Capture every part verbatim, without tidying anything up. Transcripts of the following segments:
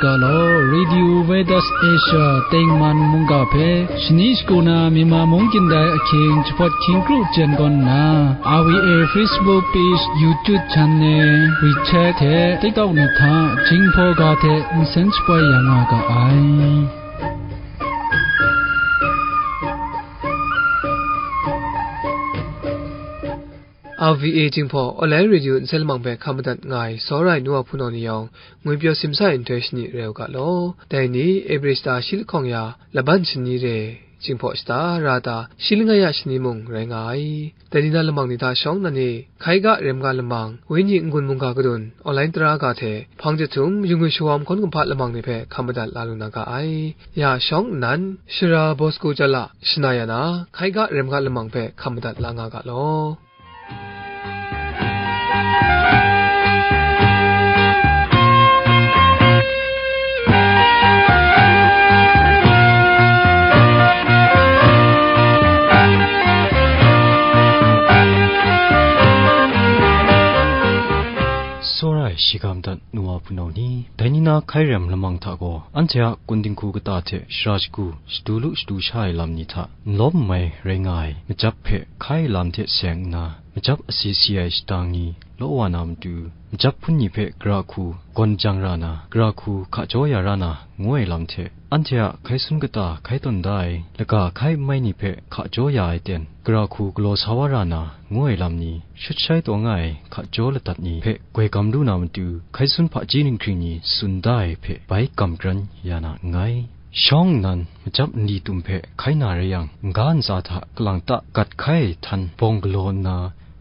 Ga law, Radio Veritas Asia tengman mungga hpe shani shagu na Myanmar mung kyin dai ahkying jahpawt hkying kru jen gawn nna, R V A Facebook page, YouTube channel, WeChat hte TikTok ni hta Jinghpaw ga hte nsen shapoi ya nga ga ai. R V A Jinghpaw Online Radio nsen lamang hpe hkam madat nga ai, tsawra ai nu wa hpunau ni yawng, ngwi pyaw simsa ai nhtoi shani rai u ga law. Dai ni, April shata shi lahkawng ya, laban shani re, Jinghpaw shata ra ta, shi langai ya shani mung rai nga ai. Dai ni na lamang ni hta shawng nnan e, hkai ga rem ga lamang, wenyi n-gun mungga kadun, online tara ga hte, hpang jahtum, yu ngwi shawa mahkawn kumhpa lamang ni hpe hkam madat la lu na ga ai. Ya shawng nnan, Shara Bosco Jala, shana ya na, hkai ga rem ga lamang hpe hkam madat la nga ga law. Tsawra ai shiga madat nu wa hpunau ni, dai ni na hkai rem lamang hta gaw, anhte a kun dinghku kata hte shara shagu, shadu lu shadu sha ai lam ni hta, n lawm n mai rai nga ai, majap hpe hkai lam hte seng nna, majap asi si ai shadang ni law wa na matu, majap hpun ni hpe gara hku gawn jang ra na, gara hku hka jaw ya ra na, ngu ai lam hte, anhte a hkai sun kata hkai tawn da ai, laga hkai n mai ni hpe hka jaw ya ai ten, gara hku galaw sa wa ra na, ngu ai lam ni, shut shai taw nga ai hka jaw ladat ni hpe goi gam lu na matu, hkai sun hpaji ninghkring ni tsun da ai hpe bai gam kran ya na nngai. Shawng nnan, majap nli tum hpe hkai na rai yang, n ga ntsa hta kalang ta gat hkai ai htan bawng galaw nna,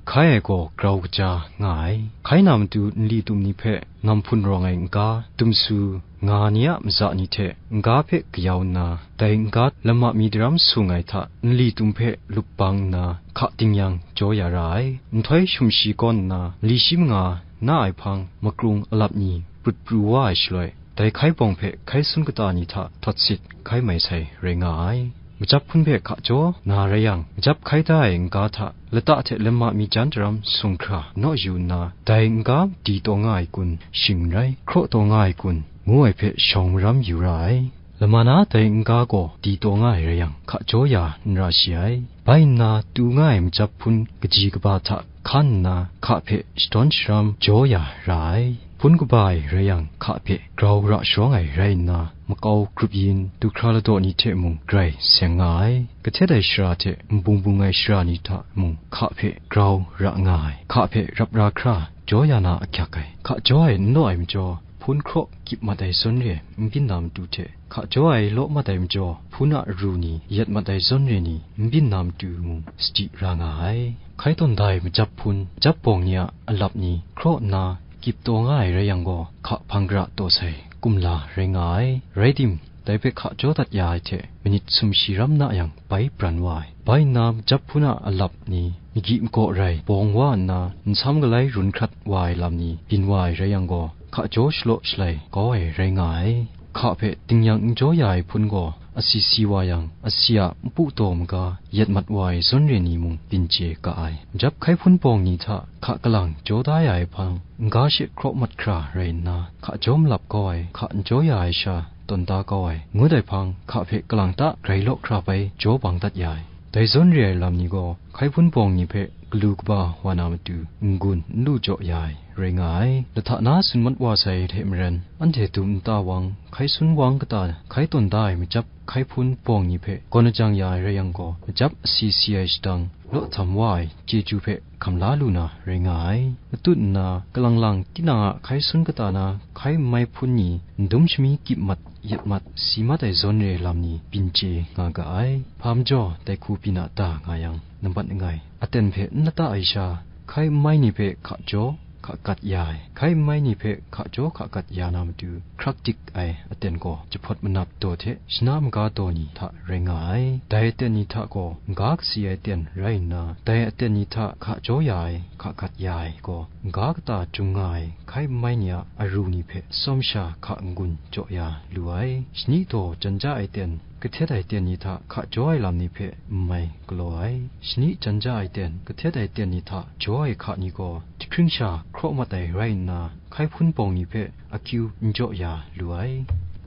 hkai ai gaw grau kaja nga ai. Hkai na matu nli tum ni hpe nam hpun rawng ai n ga, dumsu, nga ni a matsa ni hte n ga hpe kayau nna, dai n ga lama mi daram sung ai hta nli tum hpe lup bang nna, hka ding yang jaw ya ra ai. Nhtoi shum shi kawn nna, nli shi manga na ai hpang makrung alap ni prut pru wa ai shaloi, dai hkai bawng hpe hkai sun kata ni hta htawt sit hkai mai sai rai nga ai. Majap hpun hpe hka jaw na rai yang, majap hkai da ai n ga hta lata hte lama mi jan daram sung hkra naw yu nna, dai n ga di taw nga ai kun shing n rai, hkraw taw nga ai kun, ngu ai hpe shawng maram yu ra ai. Lama na dai n ga gaw di taw nga ai rai yang, hka jaw ya n ra shi ai. Bai nna, tu nga ai majap hpun kaji kaba hta hkan nna, hka hpe shadawn sharam jaw ya ra ai. Hpun kaba ai rai yang, hka hpe grau ra sharawng ai rai nna, makau grup yin, du hkra ladaw ni hte mung grai seng nga ai. Kahtet ai shara hte nbung bung ai shara ni hta mung hka hpe grau ra nga ai, hka hpe rap ra hkra jaw ya na ahkyak ai. Hka jaw ai n law ai majaw, hpun hkraw gyip mat ai zawn re n byin na matu hte, hka jaw ai law mat ai majaw, hpun a ru ni yet mat ai zawn re ni n byin na matu mung sadi ra nga ai. Hkai tawn da ai majap hpun, majap bawng ni a alap ni hkraw nna gyip taw nga ai rai yang gaw, hka hpang gara taw sai kumla rai nga ai. Rai tim, dai hpe hka jaw dat ya ai hte, minit sumshi ram na yang bai pran wa ai. Bai nna, majap hpun a alap ni, magyi magaw rai bawng wa nna, nsam galai run hkrat wa ai lam ni byin wa ai rai yang gaw, hka jaw shalaw shalai kau ai rai nga ai. Hka hpe ding yang n jaw ya ai hpun gaw, asi si wa yang, asi a npu taw maga yet mat wa ai zawn re ni mung byin chye ga ai. Majap hkai hpun bawng ni hta hka kalang jaw da ya ai hpang, n ga she hkraw mat hkra rai nna, hka jaw malap kau ai, hka n jaw ya ai sha tawn da kau ai, ngut ai hpang, hka hpe kalang ta grai law hkra bai jaw bang dat ya ai. Dai zawn re ai lam ni gaw, hkai hpun bawng ni hpe galu kaba wa na matu, n-gun n lu jaw ya ai rai nga ai. Lahta na tsun mat wa sai hte maren, anhte dum nta wang, hkai sun wang kata hkai tawn da ai majap hkai hpun bawng ni hpe gawn ajang ya ai rai yang gaw, majap asi si ai shadang, law htam wa ai chyeju hpe hkam la lu na rai nga ai. Matut nna, kalang lang tinang a hkai sun kata na hkai n mai hpun ni, n dum shami gyip mat, yet mat, si mat ai zawn re lam ni byin chye nga ga ai. Hpa majaw, dai hku pyi na ta nga yang, nambat langai, aten hpe n lata ai sha, hkai n mai ni hpe hka jaw, hka gat ya ai, hkai n mai ni hpe hka jaw, hka gat ya na matu, hkrak dik ai aten gaw, jahpawt manap daw hte shana maga daw ni hta rai nga ai. Dai aten ni hta gaw, n ga kasi ai aten rai nna, dai aten ni hta hka jaw ya ai, hka gat ya ai gaw, n ga kata jung nga ai hkai n mai ni a aru ni hpe tsawm sha hka n-gun jaw ya lu ai. Shani daw jan ja ai aten, Kahtet ai ten ni hta hka jaw ai lam ni hpe n mai galaw ai. Shani jan ja ai ten, kahtet ai ten ni hta jaw ai hka ni gaw, jahkring sha hkraw mat ai rai nna, hkai hpun bawng ni hpe akyu n jaw ya lu ai.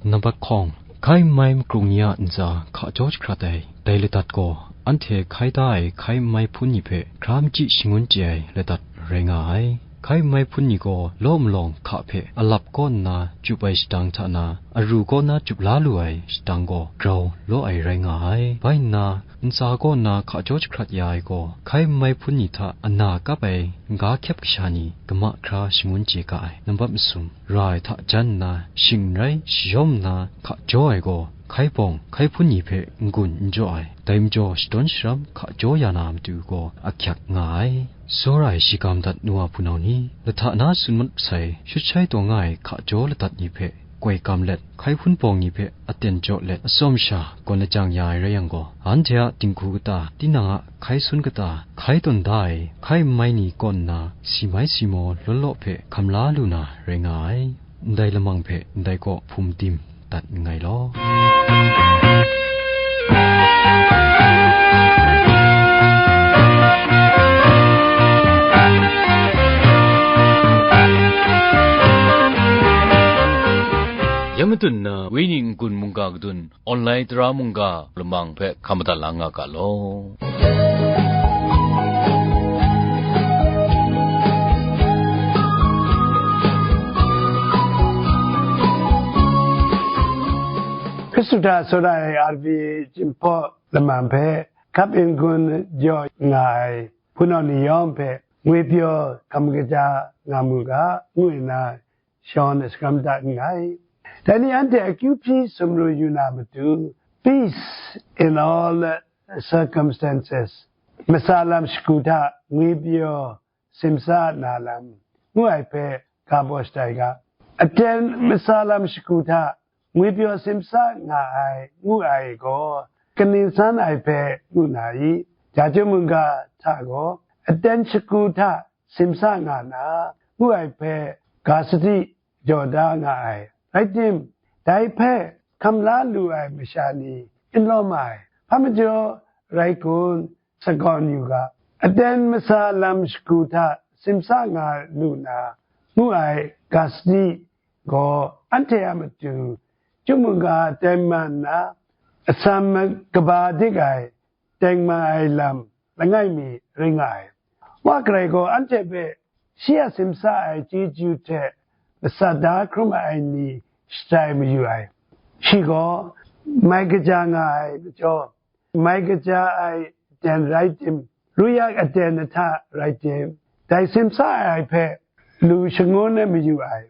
Nambat hkawng, hkai n mai makrung ni a ntsa hka jaw jahkrat ai, dai ladat gaw, anhte hkai da ai hkai n mai hpun ni hpe hkra machyi shangun chye ai ladat rai nga ai. Hkai n mai hpun ni gaw law malawng hka hpe alap kaw nna jup ai shadang hta na, aru kaw na jup la lu ai shadang gaw grau law ai rai nga ai. Bai nna, ntsa kaw nna hka jaw jahkrat ya ai gaw, hkai n mai hpun ni hta ana kap ai n-ga hkyep kasha ni, gama hkra shangun chye ga ai. Nambat masum, ra ai hta jan nna, shing n rai, shayawm nna hka jaw ai gaw, hkai bawng, hkai hpun ni hpe n-gun n jaw ai. Dai majaw, shadawn sharam hka jaw ya na matu gaw ahkyak nga ai. Tsawra ai shi ga madat nu wa hpunau ni, lahta na tsun mat sai, shut shai taw nga ai hka jaw ladat ni hpe koi kam let, hkai hpun bawng ni hpe aten jaw let, atsawm sha gawn lajang ya ai rai yang gaw, anhte a dinghku kata, tinang a hkai sun kata, hkai tawn da ai hkai n mai ni kaw nna, si mai si maw law law hpe hkam la lu na rai nga ai. Ndai lamang hpe ndai kaw hpum tim dat nngai law. Ya matun na, Wenyi n-gun mungga kadun, online tara mungga lamang hpe hkam madat la nga ga law. Hkristu hta tsawra ai R V A Jinghpaw lamang hpe hkap n-gun jaw nga ai hpunau ni yawng hpe ngwi pyaw hkam kaja nga mu ga, ngu nna shawng ai sagram da nngai. Dai ni anhte akyu hpyi sumru yu na matu, Peace in All Circumstances, Matsa Lam Shagu hta Ngwi Pyaw Simsa Na Lam, ngu ai hpe ga baw shatai ga. Aten matsa lam shagu hta ngwi pyaw simsa nga ai, ngu ai gaw, kaning san ai hpe ngu na i? Ja Chyum mungga hta gaw, aten shagu hta simsa nga na, ngu ai hpe ga sadi jaw da nga ai. Rai tim, dai hpe hkam la lu ai masha ni n lawm ai. Hpa majaw rai kun, sagawn yu ga. Aten matsa lam shagu hta simsa nga lu na, ngu ai ga sadi gaw, anhte a matu Chyum mungga tengman nna, atsam kaba dik ai tengman ai lam langai mi rai nga ai. Wa garai gaw anhte hpe shi a simsa ai chyeju hte masat da hkrum ai ni shatai mayu ai. Shi gaw mai kaja nga ai majaw, mai kaja ai aten rai tim, ruyak aten ahta rai tim, dai simsa ai hpe lu shangun ai mayu ai.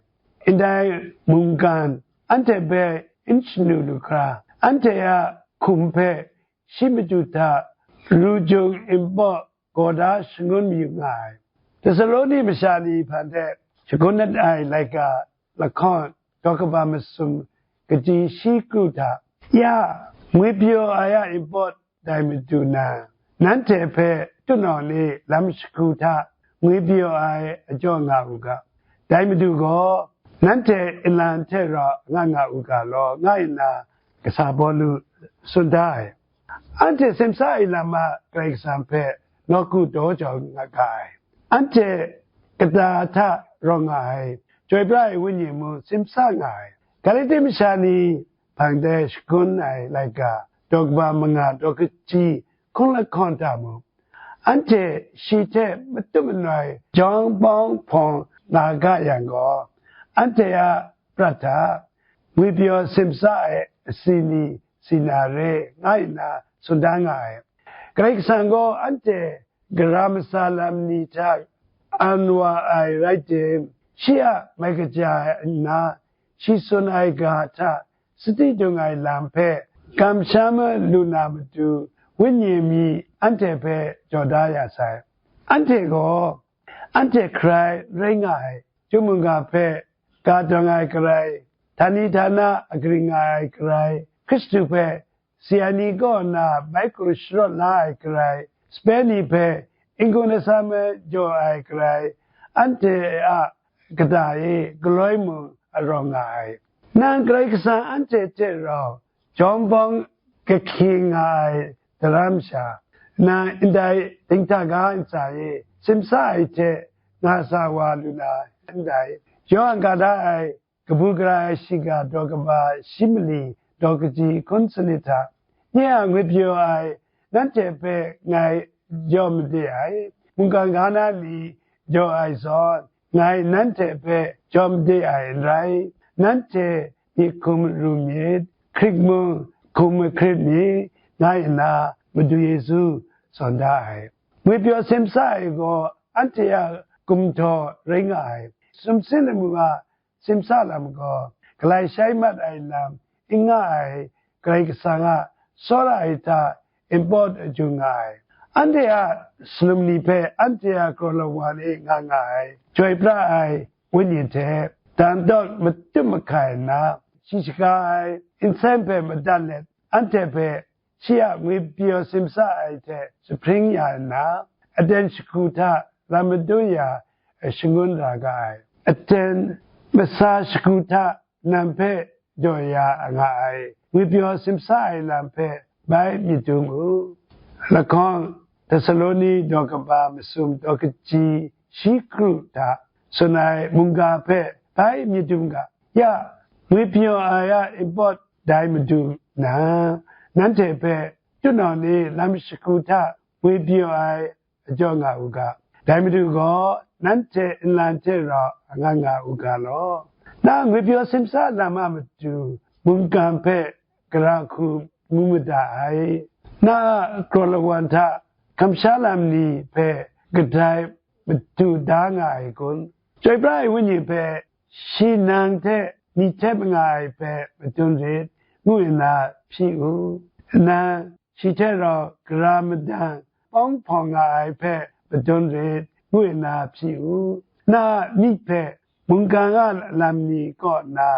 Ndai mungkan anhte hpe n shanu lu hkra, anhte a hkum hpe shi matu hta ru jung npawt gaw da shangun mayu nga ai. Tesaloni masha ni hpang de shagun dat ai laika lahkawng daw kaba masum kaji shi kru hta, ya, ngwi pyaw ai a npawt dai matu na, nanhte hpe tutnawng ni lam shagu hta ngwi pyaw ai a jaw nga u ga. Dai matu gaw, nanhte nlang hte rau nga nga u ga law, nga nna kasa Pawlu tsun da ai. Anhte simsa ai lam a Karai Kasang hpe nawku daw jau nga ga ai. Anhte kata hta rawng nga ai, chyoi pra ai Wenyi mung simsa nga ai. Galati masha ni hpang de shagun ai laika daw kaba manga daw kaji hkun lahkawng hta mung, anhte shi hte matut manoi jawng bawng hpawng nga ga yang gaw, anhte a prat hta ngwi pyaw simsa ai asi ni si na re, nga nna tsun da nga ai. Karai Kasang gaw anhte gara masa lam ni hta an wa ai rai tim, shi a mai kaja nna shi tsun ai ga hta sadi dung ai lam hpe kamsham lu na matu, Wenyi mi anhte hpe jaw da ya sai. Anhte gaw anhte hkrai rai nga ai, Chyum mungga hpe ga dawng ai garai, htani htana a karing nga ai garai, Hkristu hpe si ai ni kaw na bai hkru sharawt la ai garai, sape ni hpe n-gun atsam jaw ai garai, anhte a kata e galoi mung a rawng nga ai. Nang Karai Kasang anhte hte rau jawng bawng kahkying nga ai daram sha, nang ndai dinghta ga ntsa e simsa ai hte nga sa wa lu na ndai? Yawhan ga da ai kabu gara ai shiga daw kaba shi mali daw kaji hkun sanit hta, nye a ngwi pyaw ai nanhte hpe ngai jaw made ai, mungkan ga na ni jaw ai zawn, ngai nanhte hpe jaw made ai n rai. Nanhte myit hkum ru myit, hkrit mung hkum mahkrit mi, nga nna Madu Yesu zawn da ai. Ngwi pyaw simsa ai gaw anhte a gumhtaw rai nga ai. Sumsing lamu a simsa lam gaw, galai shai mat ai lam n nga ai, Karai Kasang a tsawra ai hta npawt aju nga ai. Anhte a salum ni hpe anhte a kraw lawan e nga nga ai, chyoi pra ai Wenyi hte dan tawt matut mahkai nna, shi shaga ai nsen hpe madat let, anhte hpe shi a ngwi pyaw simsa ai hte jahpring ya nna, aten shagu hta lam madun ya shangun ra ga ai. Aten masa shagu hta nan hpe jaw ya nga ai ngwi pyaw simsa ai lam hpe bai myit dum u. Lahkawng Htesaloni daw kaba masum daw kaji shi kru hta tsun ai mungga hpe bai myit dum ga. Ya, ngwi pyaw ai a npawt dai madu na, nanhte hpe tunau ni lam shagu hta ngwi pyaw ai a jaw nga u ga. Dai Madu gaw nanhte nlan hte rau a nga nga u ga law. Na ngwi pyaw simsa lam a matu mungkan hpe gara hku mu mada ai. Na a kraw lawan hta kamsha lam ni hpe kadai matu da nga ai kun? Chyoi pra ai Wenyi hpe shi nang hte myi hte manga ai hpe madun rit, ngu nna hpyi u. Nang shi hte rau gara madan pawng hpawng nga ai hpe madun rit, ngu nna hpyi u. Na a myi hpe mungkan a lam ni kaw na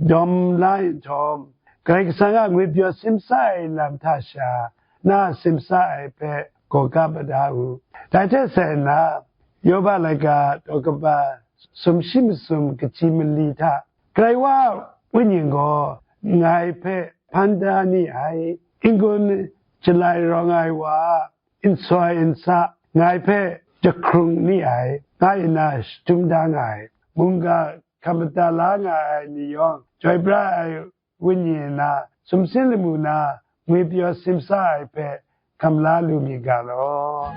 dawm la nhtawm, Karai Kasang a ngwi pyaw simsa ai lam hta sha na a simsa ai hpe gaw ga mada u. Dai hte seng na, Yoba laika daw kaba sumshi masum kaji mali hta, Karai Wa a Wenyi gaw ngai hpe hpan da ni ai, n-gun jalai rawng ai wa a nsoi nsa ngai hpe jahkrung ni ai, nga nna shadum da nga ai. Mungga hkam mada la nga ai ni yawng, chyoi pra ai Wenyi na, sumsing lamu na, ngwi pyaw simsa ai hpe hkam la lu mi ga law.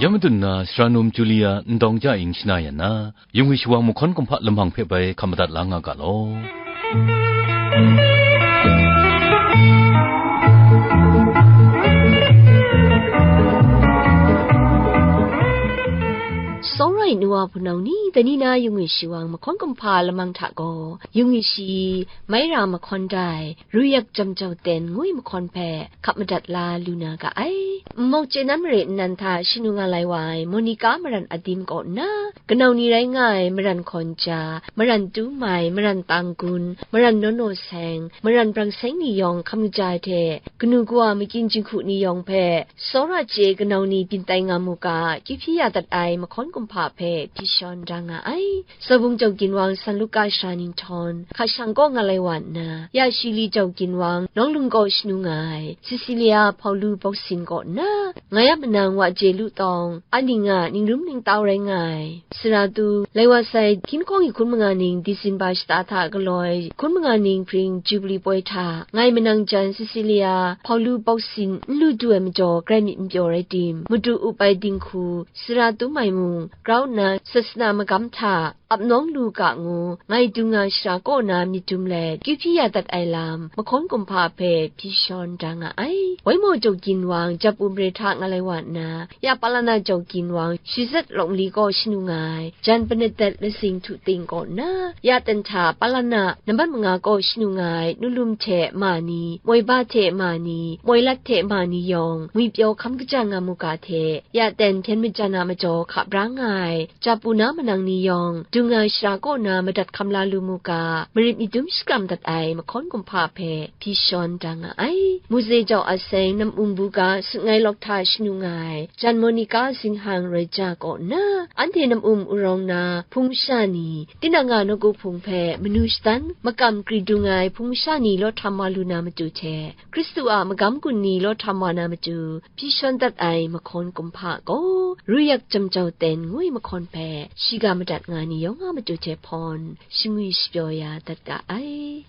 Ya madun na, sara num Julia ndawng ja ing shana ya na, yung ai shawang mahkawn kumhpa lamang hpe bai hkam madat la nga ga law. Sawrai nu wa hpunau ni, dai ni na yung ai shawang mahkawn kumhpa lamang hta gaw, yung ai shi, mai ra mahkawn dai, Ruyak Jam Jau Ten ngu ai mahkawn hpe hkap madat la lu na ga ai. Nmawk chye nan mare nnan hta shanu nga lai wa ai Monica Maran Adim kaw nna, kanau ni rai nga ai Maran Hkawn Ja, Maran Tu Mai, Maran Tang Gun, Maran Naw Naw Seng, Maran Brang Seng ni yawng hkam kaja ai hte, kanu kawa makyin jinghku ni yawng hpe, tsawra chye kanau ni byin tai nga mu ga, kyu hpyi ya dat ai mahkawn kumhpa hpe hpyi shawn da nga ai. Sawbung Jau Ginwang San Luka Sara Ninghtawng, hka shang kaw nga lai wa nna, ya shi li Jau Ginwang Nawng Lung kaw shanu nga ai, Cecilia Hpaulu Bawksin kaw nna, ngai a manang wa je lu tawng, a ning a ningrum ningtau rai nga ai, sara tu, lai wa sai, hkying hkawng hkun manga ning Disemba shata hta galaw ai, hkun manga ning hpring Jubili poi hta, ngai manang jan Cecilia Hpaulu Bawksin n lu du ai majaw, grai myit n pyaw rai tim, madu up ai dinghku, sara tum ai mung, grau nna sasana magam hta, ap nawng lu ga ngu, ngai dung nga shara kaw na myit dum let, kyu hpyi ya dat ai lam, mahkawn kumhpa hpe hpyi shawn da nga ai. Waimaw Jau Ginwang, Jap Umre hta nga lai wa nna, ya Palana Jau Ginwang, Shizet Lawng Li kaw shanu nga ai, Jan Panetet Lasing Htu Ting kaw nna, ya ten hta Palana nambat manga kaw shanu nga ai, Nulum hte ma ni, Moiba hte ma ni, Moilat hte ma ni yawng, ngwi pyaw hkam kaja nga mu ga hte, ya ten hpyen majan a majaw hka bra nga ai. ai, jap u na manang ni yawng, dung ai shara kaw na madat hkam la lu mu ga, marit mi dum shakram dat ai mahkawn kumhpa hpe hpyi shawn da nga ai. Mose jau a seng nam um bu ga sut ngai lawk hta shanu nga ai, jan Monika zinghang roi ja kaw nna, anhte nam um urawng na hpung masha ni, tinang a nawku hpung hpe manu shadan makam kri dung ai hpung masha ni law htam wa lu na matu hte, Hkristu a magam gun ni law htam wa na matu, hpyi shawn dat ai mahkawn kumhpa gaw, Ru Yak Chyam Jau Ten ngu ai mahkawn hpe shiga madat nga ni yawng a matu hte hpawn, shingwi shapyaw ya dat ga ai.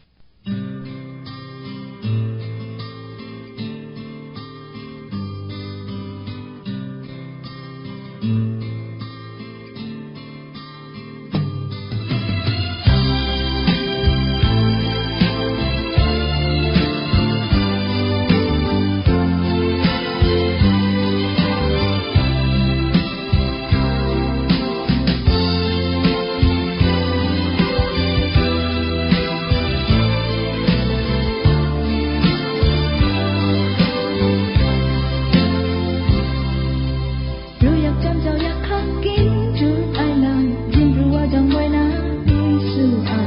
Ru yak jam jau yak hkak ginjut ai lam, yin pru wa jang woi na, Yesu a,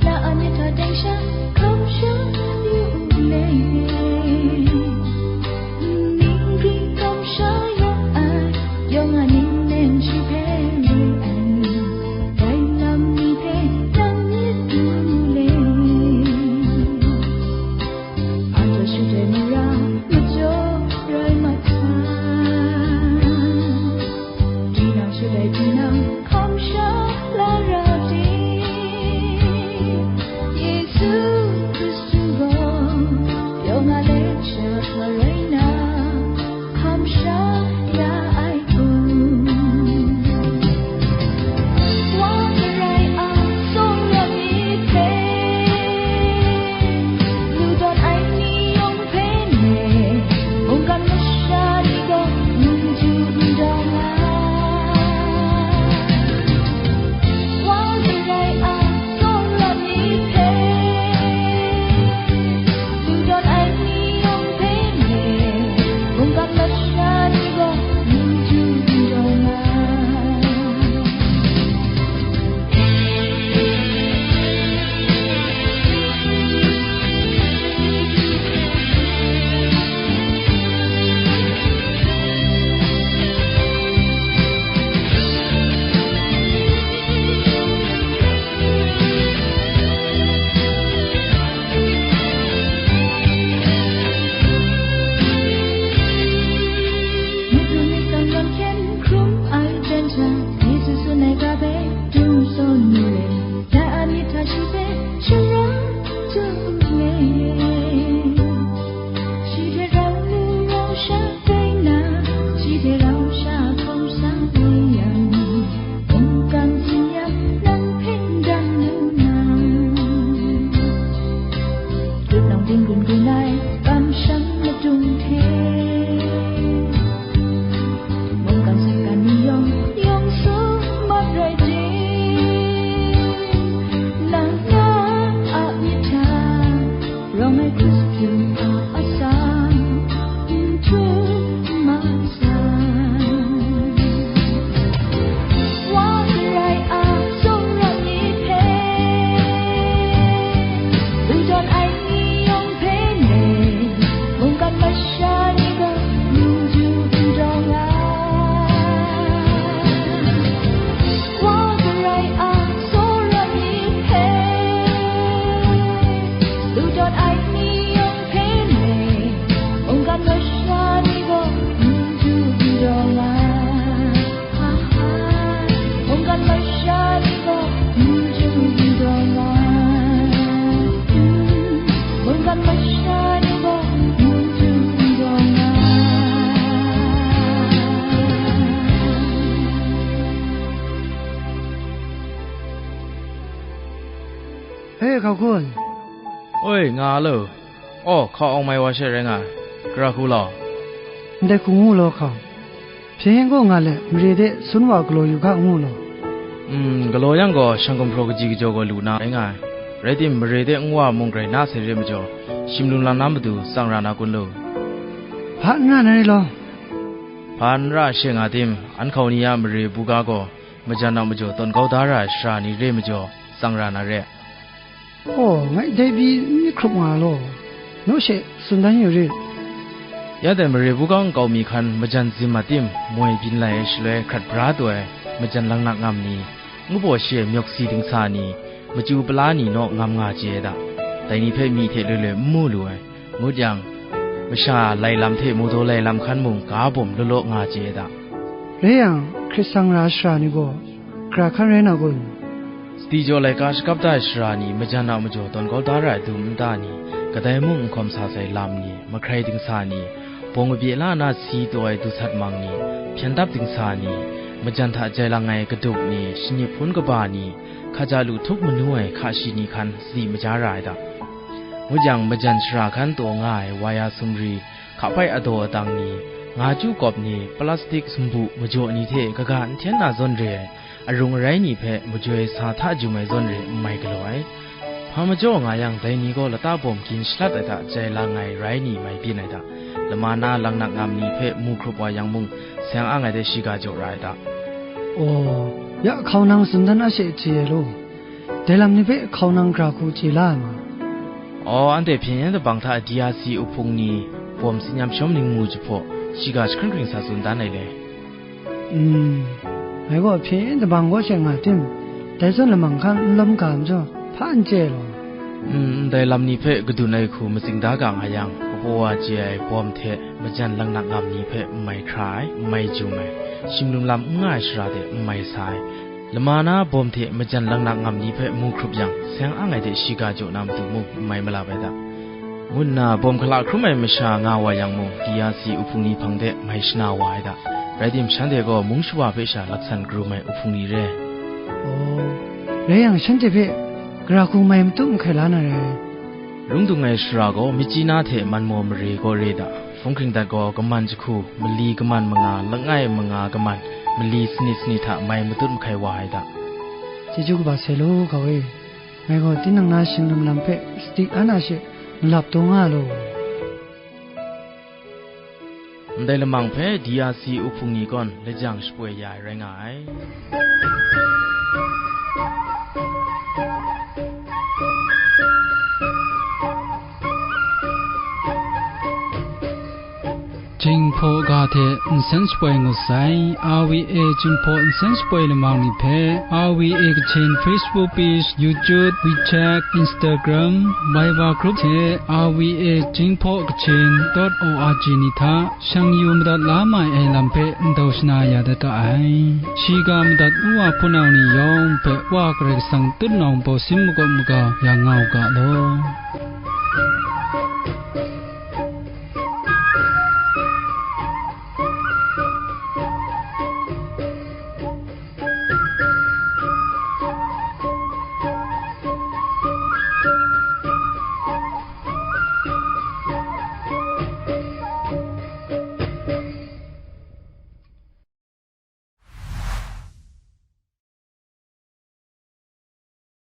na a myit hta teng sha, hkam sha yu u le. Ning ring hkam sha ya ai, yawng a ning neng shi hpe ru ai, dai lam ni hpe nang myit du mu le. Anhte shut ai mara majaw rai mat sai. Tinang shut ai tinang hkam sha la ra ting, Yesu Hkristu gaw yawng a len sha hkra rai na, hkam sha ya ai kun. Wa garai a tsawra myit hpe, lu dawn ai ni yawng hpe ne, mungkan masha ni gaw n ju n dawng ai. Wa garai a tsawra myit hpe, lu dawn ai ni yawng hpe ne, mungkan masha ni gaw n ju n dawng ai. Madu myit tam lam hkyen hkrum ai jen hta, Yesu tsun ai ga hpe dung sawn mu le, dai a myit hta shi hpe shara tu le. Shi hte rau lu rau sha rai na, shi hte rau sha hkawm sa rai yang, mungkan tsin-yam nang hpe n dan lu na, tutnawng ting-gun gun ai kamsham madung hte, mungkan sutgan ni yawng yawng sum mat rai ting, nang na a myit hta rawng ai Hkristu a atsam n htum ma sai. Wa garai a tsawra myit hpe, lu dawn ai ni yawng hpe ne, mungkan masha ni gaw n ju n dawng ai. Wa garai a tsawra myit hpe, lu dawn ai ni yawng hpe ne, mungkan masha ni gaw n ju n dawng ai. Ha, ha. Mungkan masha ni gaw n ju n dawng ai. Mungkan masha ni gaw n ju n dawng ai. E, hkau kun. Oi, nga lo. Aw, hkau awng mai wa she rai nga ai. Gara hku law. Ndai hku ngu law, hkau. Hpyen gaw nga let, mare de sun wa galaw yu ga, ngu law. Mm, galaw yang gaw, shang gumhpraw kaji kajaw gaw lu na rai nga ai. Rai tim, mare de nwa mung grai na sai re majaw, shim lung lang na matu tsang ra na kun lu? Hpa n ra na ri law. Hpa n ra she nga tim, an hkau ni a mare buga gaw, majan a majaw tawn kau da ra ai sara ni re majaw, tsang ra na re. Aw, ngai dai pyi n myit hkrup nga law, naw she tsun dan yu rit. Ya dai mare bukang nkau mi hkan majan zim a tim moi byin lai ai shaloi hkrat bra taw ai majan langnak ngam ni, ngu baw shi ai myawk si dingsa ni, machyu pala ni naw ngam nga chye ai da. Dai ni hpe myi hte loi loi n mu lu ai, ngut yang, masha lai lam hte mawdaw lai lam hkan mung ga bawm law law nga chye ai da. Rai yang, hkrit sang ra sara ni gaw, gara hkan rai na kun? Sadi jaw laika shakap da ai sara ni, majan a majaw tawn kau da ra ai dum nta ni, kadai mung n hkawm sa sai lam ni, mahkrai dingsa ni, bawng abye la na si taw ai dusat mang ni, hpyen dap dingsa ni, majan hta jai lang ai kaduk ni, shanip hpun kaba ni, hkaja lu htup manu ai hka shi ni hkan sadi maja ra ai da. Ngut yang, majan sara hkan taw nga ai waya sumri, hka hpai adaw adang ni, nga chyu kawp ni, plastik sumbu majaw ni hte kaga n hten na zawn re ai, arung arai ni hpe majoi sa hta jum ai zawn re n mai galaw ai. Hpa majaw nga yang, dai ni gaw lata bawm gin shalat ai hta jai lang ai rai ni mai byin ai hta, lama na langnak ngam ni hpe mu hkrup wa yang mung, seng ang ai de shiga jaw ra ai hta. Aw, ya hkau nang tsun dan a she chye ai law, dai lam ni hpe hkau nang gara hku chye la ai ma? Aw, anhte hpyen yen dabang hta D R C uhpung ni bawm tsin yam shawm ningmu jahpaw, shiga jahkring hkring sa tsun dan ai le. Mm, ngai gaw hpyen yen dabang kaw she nga tim, dai zawn lamang hkan n lawm ga majaw, hpa n chye ai law. Mm, ndai lam ni hpe kadun ai hku matsing da ga nga yang, kabaw wa chye ai bawm hte majan langnak ngam ni hpe n mai hkra ai, n mai jum ai, shimlum lam n nga ai sara de n mai sa ai, lama na bawm hte majan langnak ngam ni hpe mu hkrup yang, seng ang ai de shiga jaw na matu mung n mai malap ai da. Ngu nna bawm hkala hkrum ai masha nga wa yang mung, D R C uhpung ni hpang de mai shana wa ai da. Rai tim, shanhte gaw mung shawa hpe sha laksan karum ai uhpung ni re. Aw, rai yang, shanhte hpe gara hku mai matut mahkai la na rai. Lung dung ai sara gaw, myitkyina hte man maw mare gaw re da, hpung hkring dat gaw, kaman jahku, mali kaman manga, langai manga kaman, mali sanit sanit hta mai matut mahkai wa ai da. Chyeju kaba sai law, gau e. Ngai gaw tinang na shinglim lam hpe sadi an a she malap taw nga law. Ndai lamang hpe D R C uhpung ni gaw lajang shapoi ya ai rai nga ai. Jinghpaw ga hte nsen shapoi ngut sai, R V A Jinghpaw nsen shapoi lamang ni hpe, R V A Kachin Facebook page, YouTube, WeChat, Instagram, Viber group hte R V A Jinghpaw Kachin dot O R G ni hta shang yu madat la mai ai lam hpe ndau shana ya dat ga ai. Shiga madat ngu wa hpunau ni yawng hpe Wa Karai Kasang tutnawng bawsin makawp maga ya nga u ga law.